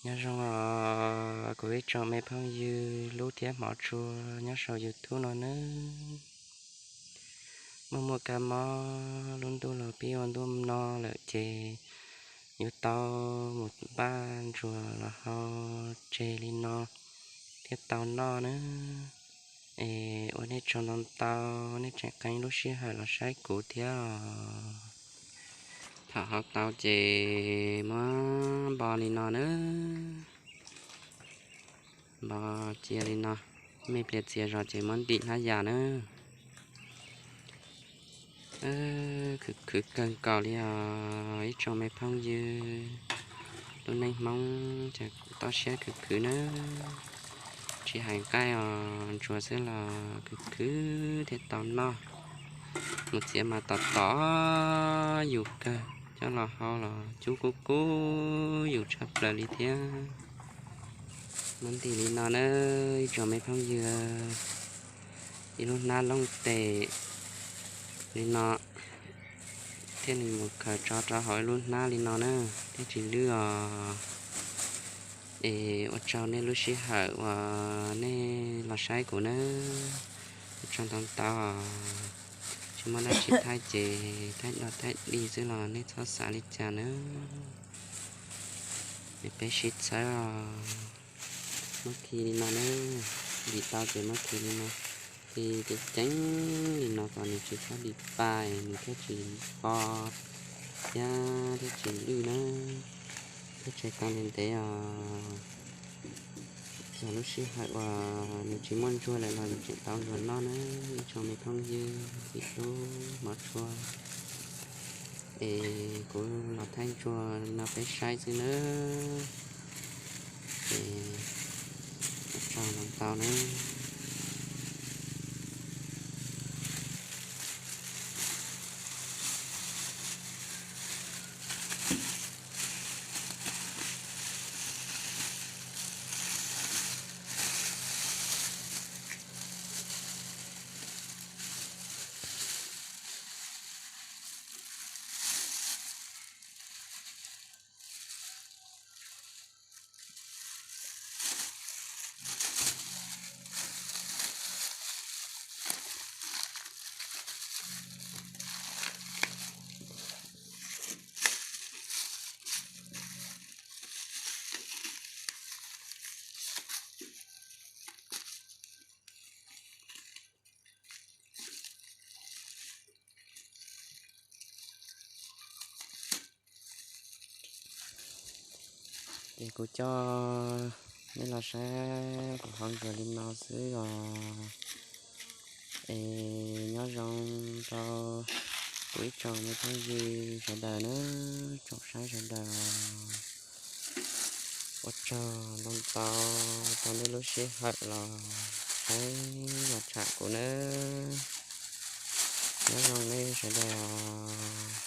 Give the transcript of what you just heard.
Nyob zoo os kuv ib tsoom me phooj ywg hlub thiab hmov tshua nyob saum YouTube no nawb. Muaj muaj kab mob lub ntuj los pib ua ntuj no lawm ces yuav tau mus npaj ntsuag los hau tseg li no thiaj tau noj nawb. Es ua nej tsaug ntau ntau, nej tseem qee lub sij hawm los saib kuv thiab os. Thaum hau tau ces muab npo li no nawb, npo cia li no, me pliag txias zog ces muab ntim hnab yas nawb. Khwv khwv kawg nkaus li os ib tsoom me phooj ywg, lub neej Hmoob ces kuv toj siab khwv khwv nawb. Tsis hais nqaij os, ntsuag xwb los khwv khwv thiaj tau noj. Mus txiav mas tom tom yus kawg, coj los hau los cub kub kub yus tshaj plaws li thiab. Muab ntim li no nawb ib tsoom me phooj ywg, ib lub hnab looj tes li no thiaj li mus khaws tso rau hauv ib lub hnab li no na, thiaj tsis lwj os. Es ua tsaug nej lub sij hawm uas nej los saib kuv nawb. Ua tsaug ntau ntau os. Tsis muaj dab tsi thaij ces thaij dog thaij dig xwb los nej txhob xav li cas nawb. Es peb sib txhawb os. Muab khi li no nawb, ntim tau ces muab khi li no, khi ceev ceev li no kom nws tsis txhob dim pa, nws thiaj tsis po thiab thiaj tsis lwj nawb, thiaj tseg tau ntev ntev os. Txog lub sij hawm uas nws tsis muaj ntsuag lawm los nws tseem tau ntsuag noj nawb ib tsoom me phooj ywg txiv hlub hmov tshua. Es kuv los thaij ntsuag no peb saib xwb nawb. Es ua tsaug ntau ntau nawb. Ces kuv coj nej los saib kuv hau ntsuag li no xwb os. Es nyob zoo rau kuv ib tsoom me phooj ywg sawv daws nawb, tsoom saib sawv daws os. Ua tsaug ntau ntau rau nej lub sij hawm los saib los tsham kuv nawb. Nyob zoo nej sawv daws os.